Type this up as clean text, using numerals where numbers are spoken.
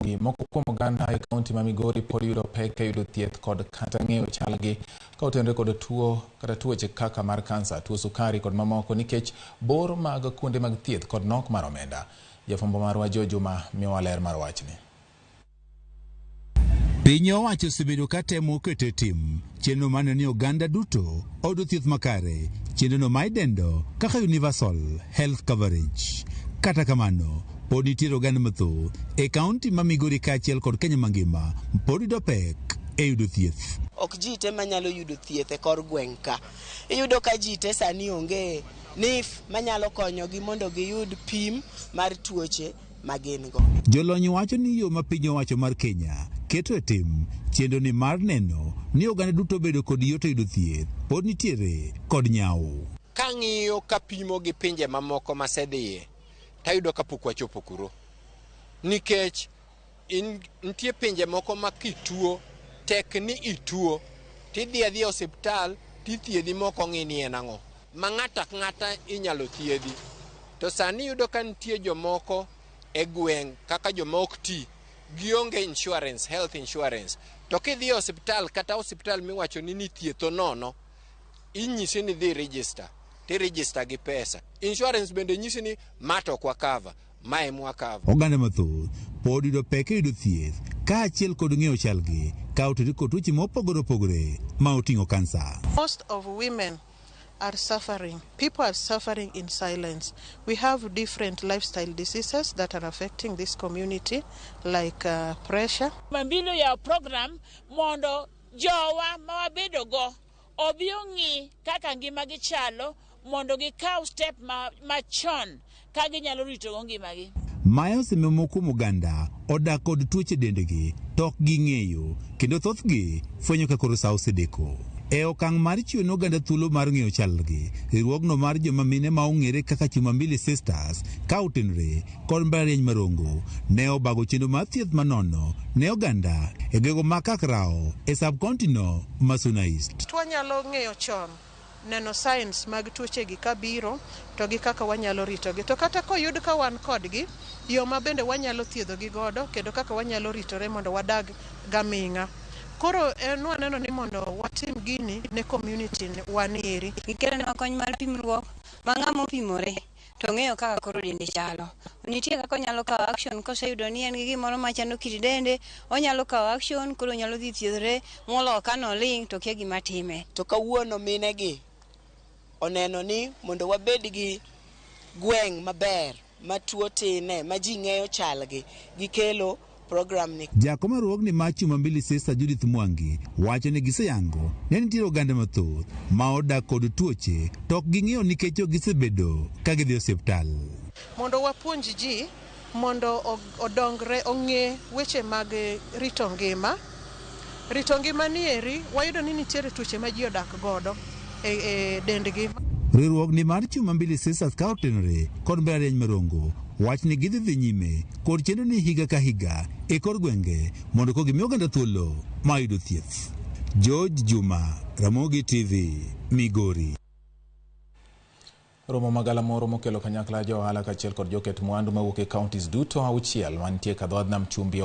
Moko kuom oganda e kaunti ma Migori pod yudo pek e yudo thieth kod kata ng'eyo chalgi ka otenore kod tuo kata tuoche kaka mar kansa, tuo sukari kod mamoko nikech bor mag kuonde mag thieth kod nok mar omenda. Jafwambo marwa Joe Juma miyowa ler mar wachni. Piny owacho osebedo ka temo keto e tim chenro maneno ni oganda duto oyudo thieth makare, chenrono ma idendo kaka Universal Health Coverage. Kata kamano, pod nitiere oganda mathoth e kaunti ma Migori kaachiel kod Kenya mangima pod yudo pek e yudo thieth. Ok ji te manyalo yudo thieth e kor gweng' ka. Iyudo ka ji te sani onge NHIF manyalo konyogi mondo giyud pim mar tuoche ma gin go. Jolony wacho ni yo ma piny owacho mar Kenya keto e tim chenro ni mar neno ni oganda duto obedo kod yot e yudo thieth pod nitiere kod nyawo. Kang'iyo kapimo gi pinje mamoko masedhiye, tayudo kapok wachopo kuro. Nikech nitie pinje moko ma kituo, tek ni ituo, tidhi adhiya e osiptal tithiedhi mok ong'i ni en ang'o. Ma ng'ato ang'ata inyalo thiedhi. To sani iyudo ka nitie jomoko e gweng' kaka joma ok ti, gionge insurance, health insurance. To kidhi e osiptal kata osiptal miwacho ni nithietho nono, inyisi ni dhi register, ti register gi pesa. Insurance bende nyisi ni ma to ok wa cover, ma ema wa cover. Oganda mathoth pod yudo pek e yudo thieth kaachiel kod ng'eyo chalgi ka otudore kod tuoche mopogore opogore ma oting'o kansa. Most of women are suffering. People are suffering in silence. We have different lifestyle diseases that are affecting this community, like pressure. Mambilo yawo program mondo jowa ma wabedogo obi ong'i kaka ngimagi chalo mondo gikaw step machon ka ginyalo ritogo ngimagi. Mae osemiyo moko kuom oganda odak kod tuoche dendgi to ok ging'eyo kendo thothgi fwenyo ka koro sa osedeko. E okang' mar chiwo ne oganda thuolo mar ng'eyo chalgi, riwruogno mar joma mine ma ong'ere kaka Chumambili Sisters ka otenore kod mbalariany ma Rongo ne obago chenro mar thieth manono ne oganda e gwenge ma Kakrao e sub-county no ma Suna East. Wanyalo ng'eyo chon neno signs mag tuochegi kabiro to gi kaka wanyalo ritogi. To kata koyud ka wan kodgi, yo ma bende wanyalo thiedhogi godo kendo kaka wanyalo ritore mondo wadag gaming'a. Koro en waneno ni mondo watim gini ne community wanieri. Gikelonwa kony mar pimruok ma ng'ama opimore to ng'eyo kaka koro dende chalo. Nitie kaka onyalo kawo action koseyudo ni en gi gimoro machando kit dende, onyalo kawo action koro onyalo dhi thiedhore moloyo ka noling' to kia gima time. To kawuono minegi oneno ni mondo wabed gi gweng' maber ma tuo tine ma ji ng'eyo chalgi, gikelo program ni. Jakom mar riwruogni mar Chumambili Sister Judith Mwangi wacho ni giseyango ne nitiere oganda mathoth ma odak kod tuoche to ok ging'eyo nikech ok gisebedo ka gidhi e osiptal. Mondo wapuonj ji mondo odongre ong'e weche mag rito ngima. Rito ngima ni eri wayudo ni nitiere tuoche ma ji odak godo e dendgi. Riwruogni mar Chumambili Sisters ka otenore kod mbalariany ma Rongo wach ni gidhi dhi nyime kod chenro ni higa ka higa e kor gwenge mondo ko gimi oganda thuolo mar yudo thieth. George Juma, Ramogi TV, Migori. Romo magalamoro mokelo kanyakla jo ohala kaachiel kod joket mwandu mawuok e counties duto auchiel mantie e dho nam chumbi.